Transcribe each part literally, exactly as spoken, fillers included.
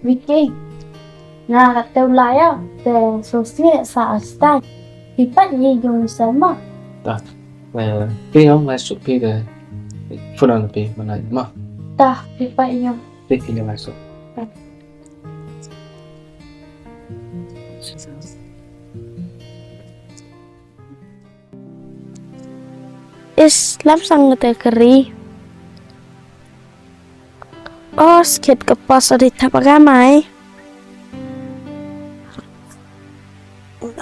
Vicky, nga te u lai ya, te so sngi sa a stai. Phi pat ye yung sa ma. Ta, eh, phi yong lai su phi de. Phone an phi mana ma. Ta, phi pat yong. Phi phi lai su. Ta. Is lam sang te kari. O, skit ka pas ari thap aga mai.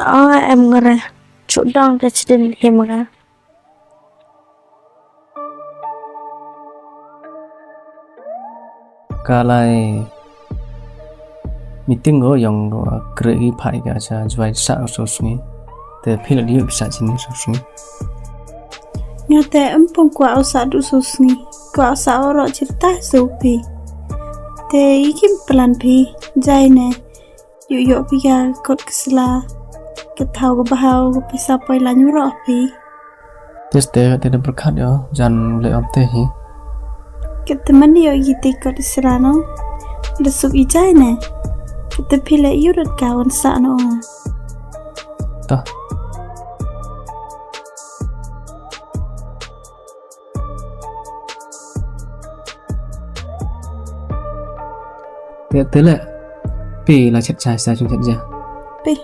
O, em ngare. Chudang te chidin him ga. Ka lai meeting ko yong ko kre i phai ka cha jwai sa so sngi. Te phi la diu sa chini so sngi. Nga te em pong kwah o sa du so sngi. Kwah o sa o ro chirta so phi. Te i kim plan phi. Jai ne. Yu yo phi ka kot ka sla. Ka thaw ka bahaw ka pisa poi la nyu ro phi. Te ste te da berkat yo, jan le om te hi. Kete mani yo i te kot i sla no. Da sup i jai ne. Kete phi le yu rot ka wan sa no. Ta. Te, te le. Phi la chet cha sa chung chet ja. Phi.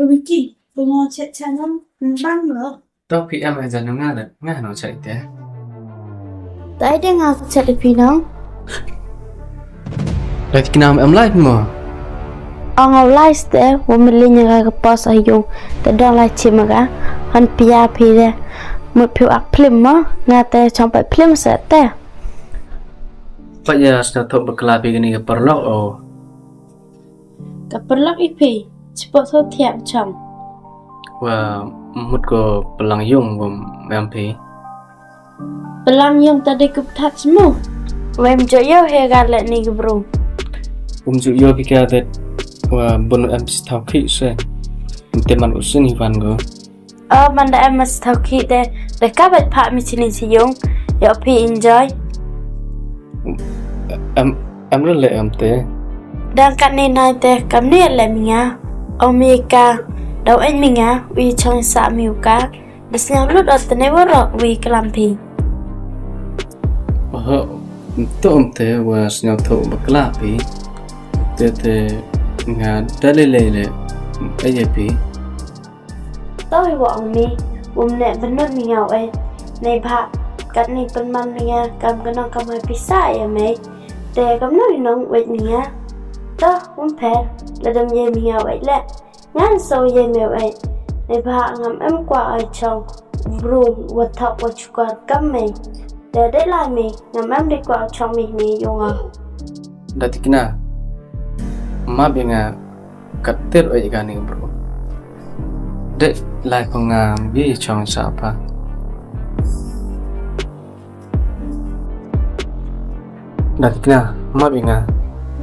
Phi ki, phi mo chet cha nong, bang lo. To phi em ai jan nga le, nga no cha ite. Tai de nga chet phi nong. Lai ti kna em lai mo. Ong au lai ste, wa mili nya ka pas ayung, te dong lai chi ma ka, han pia phi de, mut phi ak phlim mo, nga te chong pa phlim se te. Pa ya sna thok bakla phi kani ka parlok o. Ka parlok i phi, chipo tho thiak chong. Wa mut ko palang yung wa em phi. Palang yung ta de kup that smu. Wem jo yo he ga le ni ka bru. Um ju yo phi ka de wa bun em phi thau khi se. Te man u sin hi van go. O, man da em mas thau khi de, de ka bait pha mi chini si yung, yo phi enjoy. Em, em re le em te. Dang kat ni nai te, kam ni le mi nga. O mi ka, dau en mi nga, wi chong sa mi u ka. Da sñiaw lut o te ne warok wi klam phi. Oho, to em te wa sñiaw tho bakla phi. Te te nga da le le le, e ye phi. Tawi wa ong mi, um ne benut mi nga u e. Nei bha, kat ni penman mi nga, kam kenong kam hai pisa ya mei. Te kam no inong wet mi nga. Toh, um pher, ladam ye mi nga u e le. Ngan so ye mei u e. Nei bha ngam em kwa ai chong. Bru, wa thok wa chukar kam mei. Te de lai mi, ngam em de kwa chong mi ni yong a. Da ti kna. Ma bi nga kat ter oi ka ni bru. De lai ko ngam bi chong sa pa. Da ti kna, ma bi nga.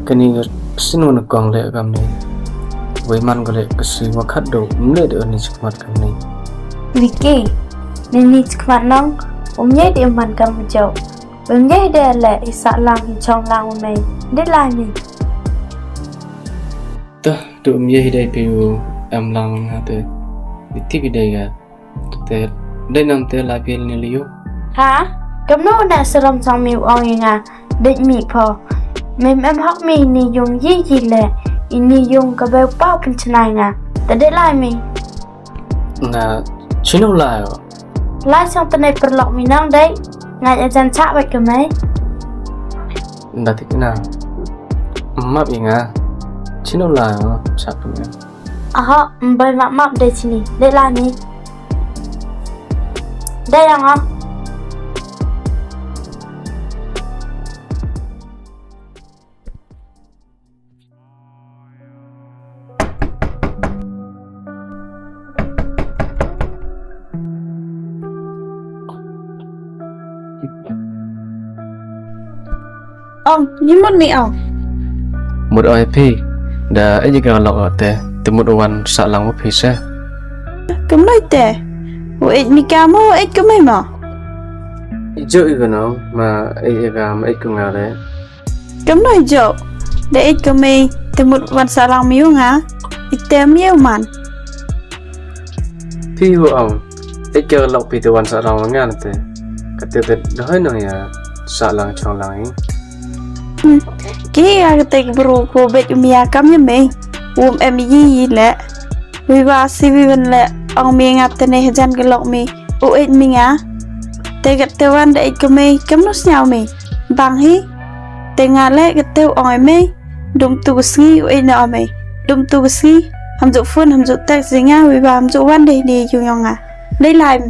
Kani ka sin wa na kong le kam ni. Wei man ko le ka si wa khat do, mle de ni chikmat kam ni. Vicky, ni ni chikmat nong, um ye de man kam jo. Wem ye de le i sa lang i chong lang u mei. De lai mi. Tah, tu um ye de pe u em lang ha te. Iti bi de ga. Te, de nam te la pil ni liu. Ha? Kam no na seram sang mi u ong i nga. De mi pho. Mem em hak mi ni yung yi yi le. Ini yung ka beu pau pun chnai nga. Te de lai mi. Nga chinu lai o. Lai sang tene perlok mi nang dei. Ngai ajan chak wet ke mei. Nda tik na. Map i nga. Chinu lai o chak ke mei. Aha, mbai map map dei chini. Dei lai ni. Dei yang ah. Ong, ni mut mi ong. Mut oi phi, da e ji ka lok o te, te mut wan sa lang wa phi se. Kam noi te. U eit mi ka mo, u eit ko me mo. I jooh i ko nong, ma eit i ka, ma eit ko nga le. Kamno i jooh? Da eit ko me, te mut wan sahlang mi u nga. I te mi u man. Phi u ong, eit ka lok phi te wan sahlang wa nga te. Kate te da hoi nong ya sahlang chonglang i. Hmm. Ki ya kate ki bru ko bet u mi ya kam ya me. Um em yi yi le. Wi wa si wi wan le ong mi nga te ne hajan ka lok mi. U eit mi nga. Te kate wan da eit ko me, kamno sñiaw me. Bang hi. Te nga le kate u ong me. Dum tu ka sngi u eit na o me. Dum tu ka sngi. Ham ju phone, ham ju text i nga, wi wa ham ju wan de ni yung yong nga. Dei lai.